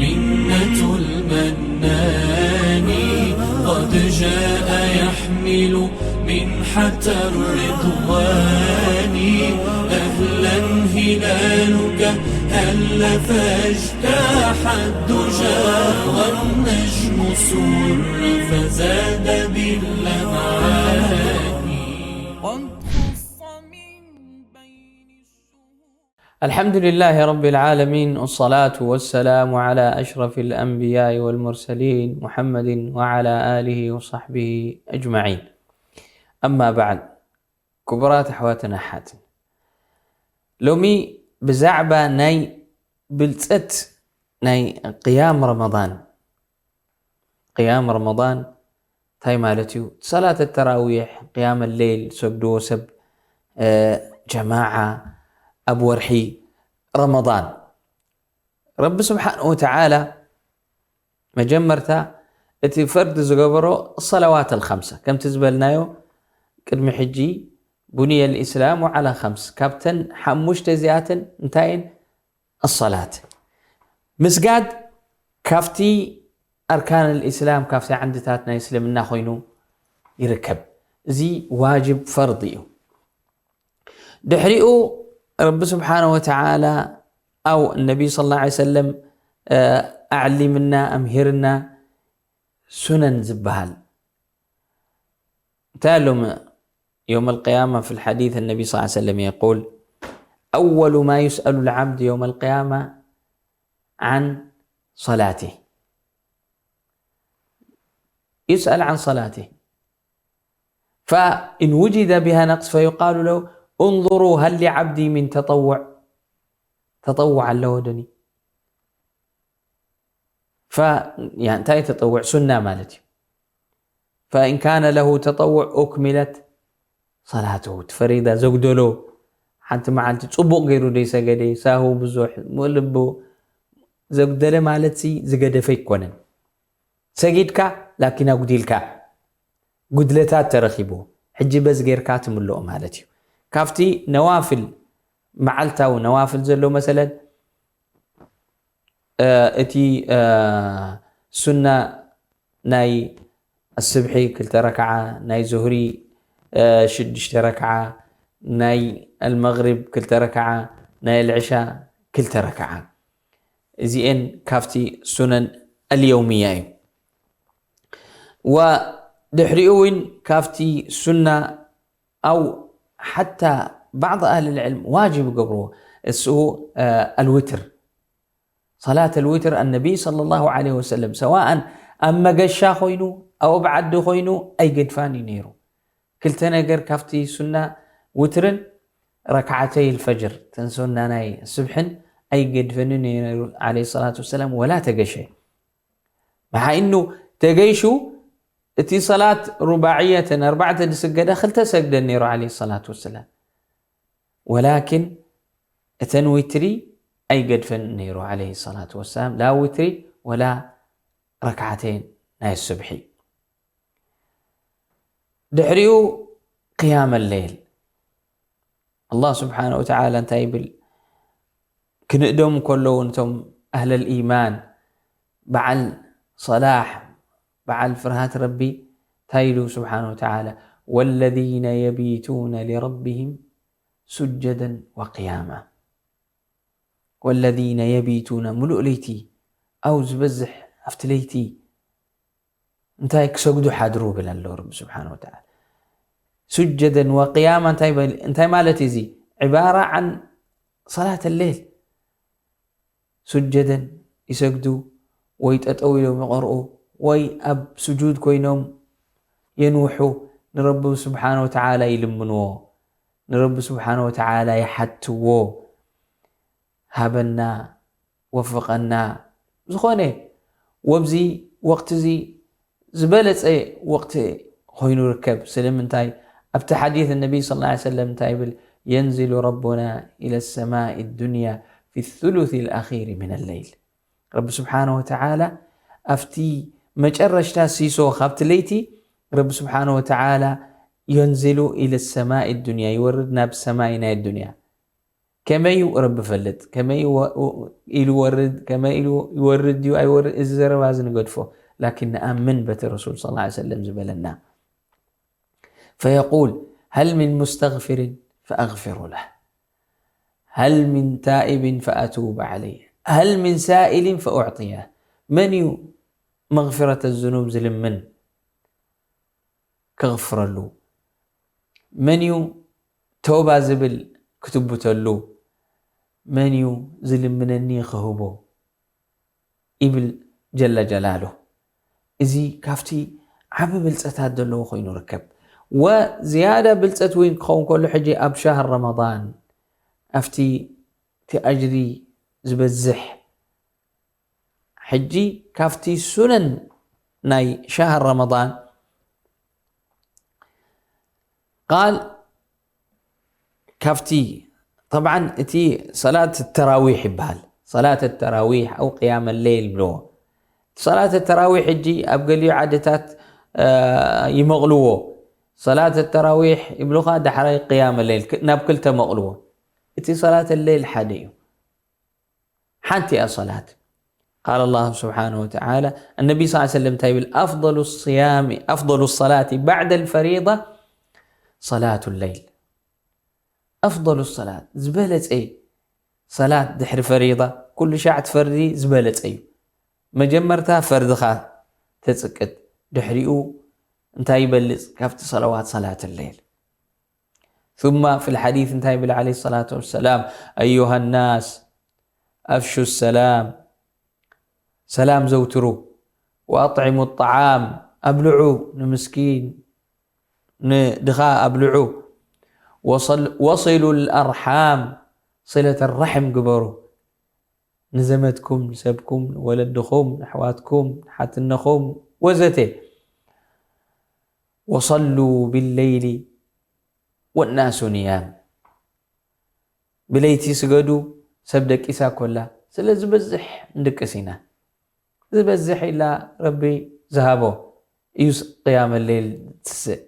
منة المنان قد جاء يحمل منحة الرضوان. أهلا هلالك هل فاجتاح الدجى والنجم سر فزاد باللمعان. قد خص من بين الشهور. الحمد لله رب العالمين، والصلاة والسلام على أشرف الأنبياء والمرسلين محمد وعلى آله وصحبه أجمعين. أما بعد، ክቡራት ኣሕዋትን ኣሓትን፣ ሎሚ ብዛዕባ ናይ ብልጸት ናይ ቅያም ረመዳን፣ ቅያም ረመዳን እንታይ ማለት እዩ? ሰላት ተራዊሕ፣ ቅያም ሌል ሰግድዎ ሰብ፣ እ፣ ጀማዓ ኣብ ወርሒ ረመዳን። ረቢ ስብሓንሁ ወተዓላ መጀመርታ እቲ ፈርድ ዝገበሮ ሰለዋት ኣልኸምሰ፣ ከምቲ ዝበልናዮ ቅድሚ ሕጂ፣ ቡንየ ልኢስላሙ ዓላ ኸምስ፣ ካብተን ሓሙሽተ እዚኣተን እንታይ እየን? ኣሰላት፣ ምስጋድ ካብቲ ኣርካን ልኢስላም፣ ካብቲ ዓንድታት ናይ እስልምና ኮይኑ ይርከብ። እዚ ዋጅብ ፈርድ እዩ። ድሕሪኡ ረቢ ስብሓነ ወተዓላ ኣው ነቢ ሰለላሁ ዐለይሂ ወሰለም፣ እ፣ ኣዕሊምና፣ ኣምሂርና ሱነን ዝበሃል እንታይ ኣሎም? يوم القيامة في الحديث النبي صلى الله عليه وسلم يقول: أول ما يسأل العبد يوم القيامة عن صلاته. يسأل عن صلاته. فإن وجد بها نقص فيقال له: انظروا هل لعبدي من تطوع. ተጠውዕ ኣለዎ ዶ? ف-፣ يعني እንታይ ተጠውዕ? ሱና ማለት እዩ። فإن كان له تطوع أكملت صلاته። እቲ ፈሪዳ ዘጉደሎ፣ ሓንቲ መዓልቲ ጽቡቕ ገይሩ ዘይሰገደ፣ ሳሁ ብዙሕ፣ ልቡ ዘጉደለ ማለት ሲ ዝገደፈ ኣይኮነን። ሰጊድካ ላኪን ኣጉዲልካ፣ ጉድለታት ተረኺቡ፣ ሕጂ በዚ ጌርካ ትምልኦ ማለት እዩ። ካብቲ ነዋፍል፣ መዓልታዊ ነዋፍል ዘሎ መሰለን፣ እ፣ እቲ፣ እ፣ ሱና ናይ ኣስብሒ ክልተ ረክዓ፣ ናይ ዙህሪ፣ እ፣ ሽዱሽተ ረክዓ፣ ናይ ኣልመግሪብ ክልተ ረክዓ፣ ናይ ኣልዕሻ ክልተ ረክዓ። እዚኤን ካብቲ ሱነን ኣልየውምያ እዩ። ወድሕሪኡ እውን ካብቲ ሱና ኣው ሓታ ባዕድ ኣህል ልዕልም ዋጅብ ይገብርዎ፣ እሱ፣ እ፣ ኣልውትር። ሰላት ኣልውትር ኣነቢ ሰለላሁ ዐለይሂ ወሰለም ሰዋእን ኣብ መገሻ ኮይኑ፣ ኣብ ዓዲ ኮይኑ ኣይገድፋን እዩ ነይሩ። ክልተ ነገር ካብቲ ሱና ውትርን ረክዓተይ ልፈጅር፣ ተን ሱና ናይ ስብሕን ኣይገድፈንን እዩ ነይሩ ዐለይሂ ሰላቱ ወሰላም፣ ወላ ተገሸ። መሓ ኢኑ ተገይሹ እቲ ሰላት ሩባዕየተን ኣርባዕተ ዝስገደ ክልተ ሰግደን ነይሩ ዐለይሂ ሰላቱ ወሰላም። ወላኪን እተን ዊትሪ ኣይገድፈን ነይሩ ዐለይሂ ሰላቱ ወሰላም፣ ላ ዊትሪ ወላ ረክዓተይን ናይ ሱብሒ። ድሕሪኡ ቅያም ሌል፣ ኣላህ ስብሓነ ወተዓላ እንታይ ይብል? ክንእዶም ከለዉ ነቶም ኣህለል ኢማን፣ በዓል ሰላሕ፣ በዓል ፍርሃት ረቢ እንታይ ኢሉ ስብሓነ ወተዓላ? ወለዚነ የቢቱነ ሊረቢሂም ሱጀደን ወቅያማ። ወለዚነ የቢቱነ፣ ምሉእ ለይቲ፣ ኣው ዝበዝሕ ኣብቲ ለይቲ እንታይ ክሰግዱ ሓድሩ ይብል ኣሎ ረቢ ስብሓነ ወተዓላ። ሱጀደን ወቅያማ እንታይ በል-፣ እንታይ ማለት እዩ እዚ? ዕባራ ዓን ሰላት ሌል። ሱጀደን ይሰግዱ፣ ወይ ጠጠው ኢሎም ይቐርኡ፣ ወይ ኣብ ስጁድ ኮይኖም የንውሑ፣ ንረቢ ስብሓነ ወተዓላ ይልምንዎ፣ ንረቢ ስብሓነ ወተዓላ ይሓትዎ። ሃበና፣ ወፍቐና። ዝኾነ ወብዚ ወቕቲ እዚ ዝበለጸ ወቕቲ ኮይኑ ይርከብ። ስለምንታይ? ኣብቲ ሓዲስ ነቢ ሰለላሁ ዐለይሂ ወሰለም እንታይ ይብል? የንዝሉ ረቡና ኢለ ሰማኢ ዱንያ ፊ ሱሉሲ ልኣኺሪ ሚነ ለይል። ረቢ ስብሓነ ወተዓላ ኣብቲ መጨረሽታ ሲሶ ካብቲ ለይቲ ረቢ ስብሓነ ወተዓላ የንዝሉ ኢለ ሰማኢ ዱንያ፣ ይወርድ ናብ ሰማይ ናይ ዱንያ። ከመይ እዩ ረቢ ፈልጥ? ከመይ ይወ-፣ ኢሉ ወርድ? ከመይ ኢሉ ይወርድ ድዩ ኣይወርድ? እዚ ዘረባ እዚ ንገድፎ። ላኪን ንኣምን በቲ ረሱል ሰለላሁ ዐለይሂ ወሰለም ዝበለና። فيقول: هل من مستغفر فأغفر له، هل من تائب فأتوب عليه، هل من سائل فأعطيه. መን እዩ መግፊረት ዝኑብ ዝልምን ክቕፍረሉ? መን እዩ ተውባ ዝብል ክትብተሉ? መን እዩ ዝልምነኒ ክህቦ? ይብል ጀለ ጀላሉ። እዚ ካብቲ ዓቢ ብልጸታት ዘለዎ ኮይኑ ርከብ። ወዝያዳ ብልጸት እውን ክኸውን ከሎ ሕጂ ኣብ ሻህር ረመዳን ኣብቲ እቲ ኣጅሪ ዝበዝሕ ሕጂ ካብቲ ሱነን ናይ ሻህር ረመዳን ቃል ካብቲ طبعا እቲ ሰላት ተራዊሕ ይበሃል። ሰላት ተራዊሕ ኣው ቅያም ሌይል ይብልዎ። ሰላት ተራዊሕ ሕጂ ኣብ ገሊኡ ዓድታት ይመቕልዎ። ሰላት ተራዊሕ ይብሉኻ፣ ዳሕራይ ቅያም ሌይል ናብ ክልተ መቕልዎ። እቲ ሰላት ሌይል ሓደ እዩ። ሓንቲ እያ ሰላት። قال الله سبحانه وتعالى، النبي صلى الله عليه وسلم እንታይ ይብል? أفضل الصيام، أفضل الصلاة بعد الفريضة صلاة الليل. أفضل الصلاة، ዝበለጸ ሰላት ድሕሪ ፈሪዳ፣ ኩሉ ሻዕ ትፈርዲ ዝበለጸ እዩ። መጀመርታ ፈርድኻ ተጽቅጥ፣ ድሕሪኡ እንታይ ይበልጽ ካብቲ ሰለዋት ሰላት ሌይል። ثم في الحديث እንታይ ይብል عليه الصلاة والسلام؟ أيها الناس أفشوا السلام، ሰላም ዘውትሩ፣ وأطعموا الطعام፣ ኣብልዑ፣ ንምስኪን ንድኻ ኣብልዑ፣ وصل-، وصلوا الأرحام، صلة الرحم ግበሩ፣ ንዘመድኩም፣ ንሰብኩም፣ ንወለድኹም፣ ንኣሕዋትኩም፣ ንሓትነኹም ወዘተ። وصلوا بالليل والناس نيام، ብለይቲ ስገዱ፣ ሰብ ደቂሳ ኮላ። ስለ ዝበዝሕ ንድቅስ ኢና። ዝበዝሕ ኢላ ረቢ ዝሃቦ እዩ ቅያም ሌይል ትስእ።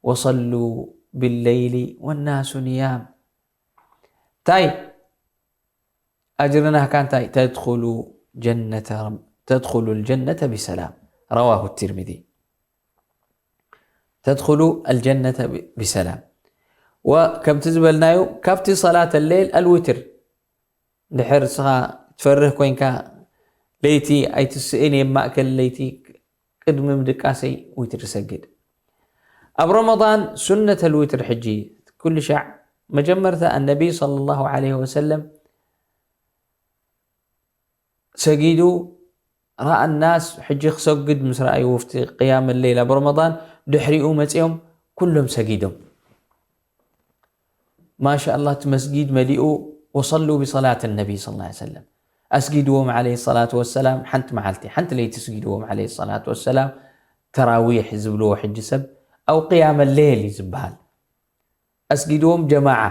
وصلوا بالليل والناس نيام። እንታይ ኣጅሪ ናህካ እንታይ? تدخل جنة رب-، تدخل الجنة بسلام. رواه الترمذي. تدخل الجنة ب-، بسلام. ወከምቲ ዝበልናዮ ካብቲ ሰላት ሌይል ኣልዊትር ድሕር ስኻ ትፈርህ ኮንካ ለይቲ ኣይትስእን እየ ማእከል ለይቲ ቅድሚ ምድቃሰይ ዊትር ሰግድ። ኣብ ረመዳን ሱነት ኣልዊትር ሕጂ ኩሉ ሻዕ መጀመርታ ኣነቢ صلى الله عليه وسلم ሰጊዱ ረኣ ናስ ሕጂ ክሰግድ ምስ ረኣዩ ወፍቲ ቅያም ሌይል ኣብ ረመዳን ድሕሪኡ መጺኦም ኩሎም ሰጊዶም። ማሻ ኣላህ እቲ መስጊድ መሊኡ وصلوا بصلاة النبي صلى الله عليه وسلم። ኣስጊድዎም عليه الصلاة والسلام ሓንቲ መዓልቲ ሓንቲ ለይቲ ኣስጊድዎም عليه الصلاة والسلام። ተራዊሕ ዝብልዎ ሕጂ ሰብ ኣው ቅያም ሌይል እዩ ዝበሃል። ኣስጊድዎም ጀማዓ።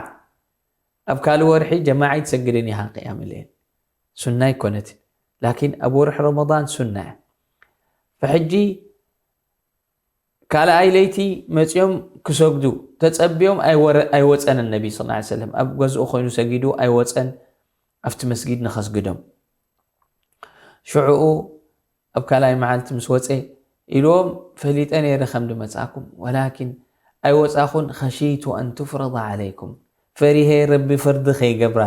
ኣብ ካልእ ወርሒ ጀማዓ ኣይትሰግድን ኢኻ ቅያም ሌይል። ሱና ኣይኮነትን። ላኪን ኣብ ወርሒ ረመዳን ሱና እያ። ፈሕጂ ካልኣይ ለይቲ መጺኦም ክሰግዱ ተጸብዮም ኣይወረ-፣ ኣይወጸን ነቢ صلى الله عليه وسلم። ኣብ ገዝኡ ኮይኑ ሰጊዱ ኣይወጸን ኣብቲ መስጊድ ንኸስግዶም። ሽዑኡ ኣብ ካልኣይ መዓልቲ ምስ ወጸ ኢልዎም ፈሊጠ ነይረ ከም ድመጻኩም፣ ወላኪን ኣይወጻኹን፣ خشيت أن تفرض عليكم፣ ፈሪሄ ረቢ ፈርዲ ከይገብራ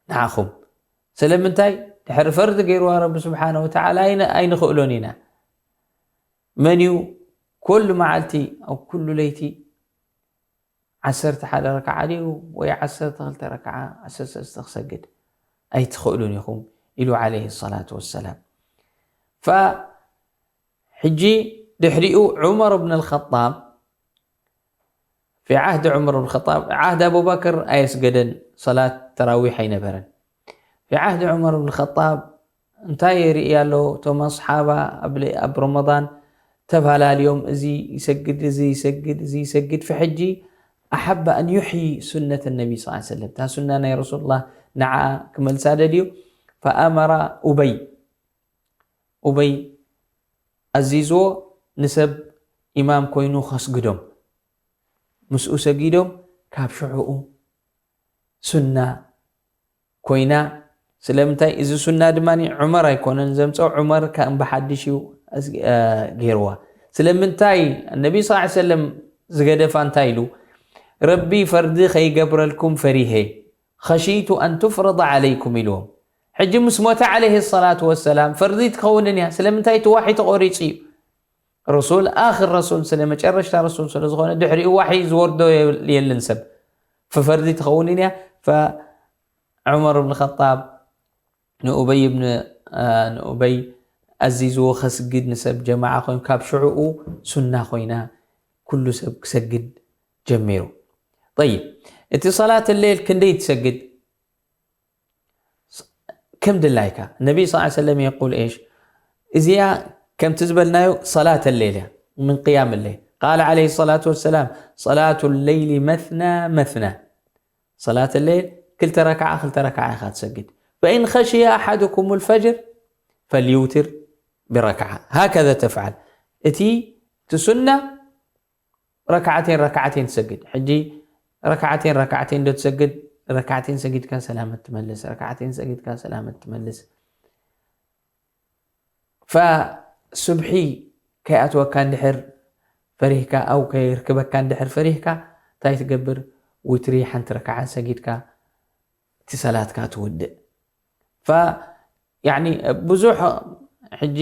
ንዓኹም። ስለምንታይ? ድሕሪ ፈርዲ ገይርዋ ረቢ ስብሓነ ወተዓላ ኣይን-፣ ኣይንኽእሎን ኢና። መን እዩ ኩሉ መዓልቲ ኣብ ኩሉ ለይቲ ዓሰርተ ሓደ ረክዓ ድዩ ወይ ዓሰርተ ክልተ ረክዓ፣ ዓሰርተ ሰለስተ ክሰግድ ኣይትኽእሉን ኢኹም ኢሉ ዓለይሂ ሰላቱ ወሰላም። ፈ-፣ ሕጂ ድሕሪኡ ዑመር ብን ኣልኸጣብ፣ ፊ ዓህዲ ዑመር ብን ኸጣብ፣ ዓህዲ ኣቡበክር ኣየስገደን፣ ሰላት ተራዊሕ ኣይነበረን። ፊ ዓህዲ ዑመር ብን ኸጣብ እንታይ የርኢ ኣሎ? እቶም ኣስሓባ ኣብ ለ-፣ ኣብ ረመዳን ተባላልዮም፣ እዚ ይሰግድ፣ እዚ ይሰግድ፣ እዚ ይሰግድ። ፈሕጂ ኣሓበ ኣን ዩሕዪ ሱነት ነቢ ስ ሰለም፣ እታ ሱና ናይ ረሱሉላህ ንዓ ክመልሳ ደልዩ። ፈኣመረ ኡበይ፣ ኡበይ ኣዚዝዎ ንሰብ ኢማም ኮይኑ ከስግዶም። ምስኡ ሰጊዶም፣ ካብ ሽዑኡ ሱና ኮይና። ስለምንታይ? እዚ ሱና ድማ ዑመር ኣይኮነን ዘምፀኦ፣ ዑመር ከም ብሓድሽ እዩ ገይርዋ። ስለምንታይ? ነቢ ስ ሰለም ዝገደፋ እንታይ ኢሉ? ረቢ ፈርዲ ከይገብረልኩም ፈሪሄ፣ ኸሺቱ ኣን ቱፍረض ዓለይኩም ኢልዎም። ሕጂ ምስ ሞተ ዓለይሂ ሰላቱ ወሰላም ፈርዲ ትኸውንን እያ። ስለምንታይ? እቲ ዋሒ ተቆሪፁ እዩ። ረሱል ኣኽር ረሱል ስለ መጨረሽታ ረሱል ስለ ዝኾነ ድሕሪኡ ዋሒ ዝወርዶ የለን ሰብ። ፈፈርዲ ትኸውንን እያ። ፈዑመር ብን ኸጣብ ንኡበይ ብን ንኡበይ ኣዚዝዎ ከስግድ ንሰብ ጀማዓ ኮይኑ፣ ካብ ሽዑኡ ሱና ኮይና ኩሉ ሰብ ክሰግድ ጀሚሩ። ጠይብ፣ እቲ ሰላት ሌል ክንደይ ትሰግድ? ከም ድላይካ። ነቢ ስ ሰለም የቁል ኤሽ፣ እዚኣ ከምቲ ዝበልናዮ ሰላት ሌል እያ። ምን ቅያም ሌል ቃል ዓለይሂ ሰላቱ ወሰላም፣ ሰላቱ ሌይሊ መትና መትና። ሰላት ሌል ክልተ ረክዓ ክልተ ረክዓ ኢኻ ትሰግድ። ፈኢን ኸሽየ ኣሓድኩም ልፈጅር ፈልዩውትር ብረክዓ ሃከዘ ተፍዓል። እቲ እቲ ሱና ረክዓቴን ረክዓቴን ትሰግድ። ሕጂ ረክዓቴን ረክዓቴን ዶ ትሰግድ? ረክዓቴን ሰጊድካ ሰላመት ትመልስ፣ ረክዓቴን ሰጊድካ ሰላመት ትመልስ። ፈሱብሒ ከይኣትወካ እንድሕር ፈሪህካ፣ ኣው ከይርክበካ እንድሕር ፈሪህካ፣ እንታይ ትገብር? ዊትሪ ሓንቲ ረክዓ ሰጊድካ እቲ ሰላትካ ትውድእ። ፈ ያኒ ብዙሕ ሕጂ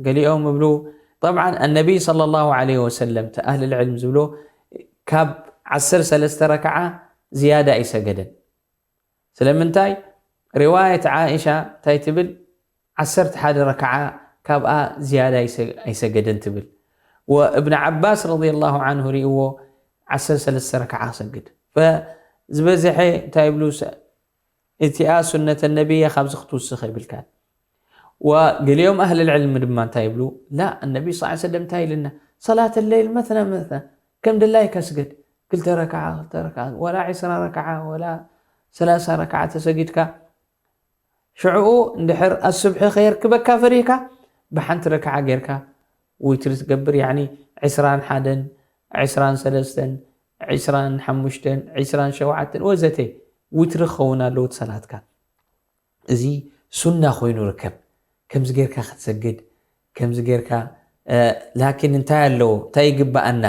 ገሊኦም እብሉ፣ ጠብዓን ኣነቢይ ሰለላሁ ዐለይሂ ወሰለም፣ እቲ ኣህል ልዕልም ዝብሎ፣ ካብ ዓሰርተ ሰለስተ ረክዓ ዝያዳ ኣይሰገደን። ስለምንታይ? ሪዋየት ዓኢሻ እንታይ ትብል? ዓሰርተ ሓደ ረክዓ ካብኣ ዝያዳ ኣይሰ-፣ ኣይሰገደን ትብል። ወእብን ዓባስ ረዲየላሁ ዓንሁ ርእይዎ ዓሰርተ ሰለስተ ረክዓ ክሰግድ። ፈዝበዝሐ እንታይ ይብሉ? ሰ-፣ እቲኣ ሱነት ነቢያ ካብዚ ክትውስኽ ይብልካን። ወገሊኦም ኣህል ልዕልሚ ድማ እንታይ ይብሉ? ላ፣ ነቢ ስ ሰለም እንታይ ኢልና? ሰላት ለይል መትና መትና፣ ከም ድላይካ ስገድ። ክልተ ረክዓ፣ ክልተ ረክዓ፣ ወላ ዕስራ ረክዓ፣ ወላ ሰላሳ ረክዓ ተሰጊድካ፣ ሽዕኡ እንድሕር ኣስብሒ ከየርክበካ ፈሪህካ፣ ብሓንቲ ረክዓ ጌርካ ዊትሪ ትገብር። ያኒ ዕስራን ሓደን፣ ዕስራን ሰለስተን፣ ዕስራን ሓሙሽተን፣ ዕስራን ሸውዓተን ወዘተ ዊትሪ ክኸውን ኣለዎ እቲ ሰላትካ። እዚ ሱና ኮይኑ ርከብ። ከምዚ ጌርካ ክትሰግድ፣ ከምዚ ጌርካ፣ እ፣ ላኪን እንታይ ኣለዎ? እንታይ ይግብኣና?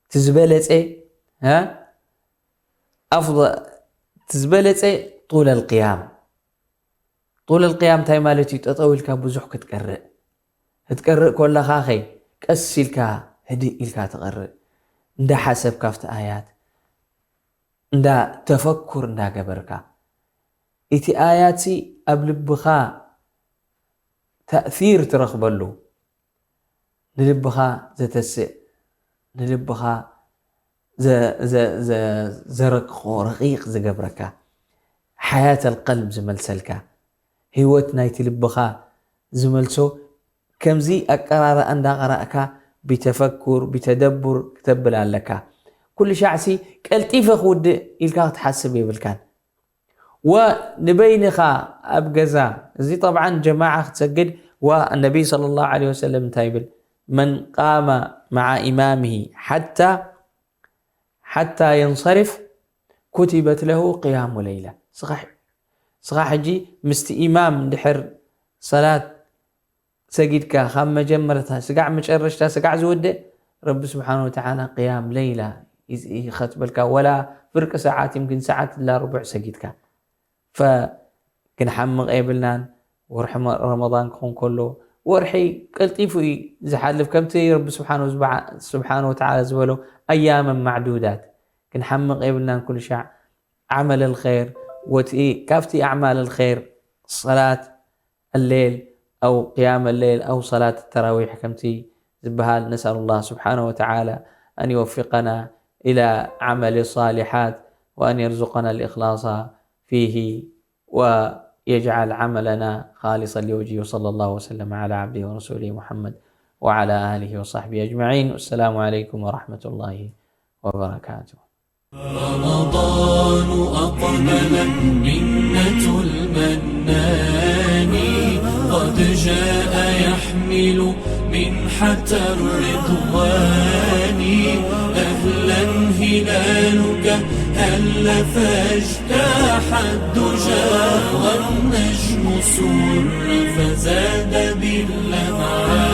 እቲ ዝበለጸ፣ እ፣ ኣፍض-፣ እቲ ዝበለጸ ጡለል ቅያም። ጡለል ቅያም እንታይ ማለት እዩ? ጠጠው ኢልካ ብዙሕ ክትቀርእ። ክትቀርእ ከለኻ ኸ ቀስ ኢልካ፣ ህድእ ኢልካ ትቐርእ። እንዳ ሓሰብካ ኣብቲ ኣያት፣ እንዳ ተፈኩር እንዳ ገበርካ። እቲ ኣያትሲ ኣብ ልብኻ ተእሲር ትረኽበሉ። ንልብኻ ዘተስእ፣ ንልብኻ ዘ-፣ ዘ-፣ ዘ-፣ ዘረቅቖ፣ ረቂቕ ዝገብረካ፣ ሓያተል ቀልብ ዝመልሰልካ፣ ህይወት ናይቲ ልብኻ ዝመልሶ፣ ከምዚ ኣቀራርኣ እንዳቐራእካ ብተፈኩር፣ ብተደቡር ክተብል ኣለካ። ኩሉ ሻዕሲ ቀልጢፈ ክውድእ ኢልካ ክትሓስብ የብልካን። ወንበይንኻ ኣብ ገዛ፣ እዚ ጠብዓን ጀማዓ ክትሰግድ፣ ወነቢይ ሰለላሁ ዐለይሂ ወሰለም እንታይ ይብል? መን ቃመ መዓ ኢማሚሂ ሓታ፣ ሓታ የንሰሪፍ ኩቲበት ለሁ ቅያሙ ለይላ። ስኻ፣ ስኻ ሕጂ ምስቲ ኢማም እንድሕር ሰላት ሰጊድካ፣ ካብ መጀመርታ ስጋዕ መጨረሽታ ስጋዕ ዝውድእ፣ ረቢ ስብሓን ወተዓላ ቅያም ለይላ ይዝ-፣ ይኸትበልካ። ወላ ፍርቂ ሰዓት፣ ይምኪን ሰዓት እላ ርቡዕ ሰጊድካ። ፈ-፣ ክንሓምቕ የብልናን። ወርሒ መ-፣ ረመዳን ክኾን ከሎ፣ ወርሒ ቀልጢፉ እዩ ዝሓልፍ። ከምቲ ረቢ ስብሓን ወዝበዓ-፣ ስብሓን ወተዓላ ዝበሎ፣ ኣያመን ማዕዱዳት። ክንሓምቕ የብልናን። ኩሉ ሻዕ ዓመል ልኸይር፣ ወቲ-፣ ካብቲ ኣዕማል ልኸይር፣ ሰላት፣ الليل أو قيام الليل أو صلاة التراويح ከምቲ ዝበሃል። نسأل الله سبحانه وتعالى أن يوفقنا إلى عمل الصالحات وأن يرزقنا الإخلاص فيه ويجعل عملنا خالصا لوجهه، وصلى الله وسلم على عبده ورسوله محمد وعلى آله وصحبه أجمعين. والسلام عليكم ورحمة الله وبركاته. رمضان أقبل، منة المنان قد جاء يحمل منحة الرضوان. أهلا هلالك هل فاجتاح الدجى والنجم سر فزاد باللمعان.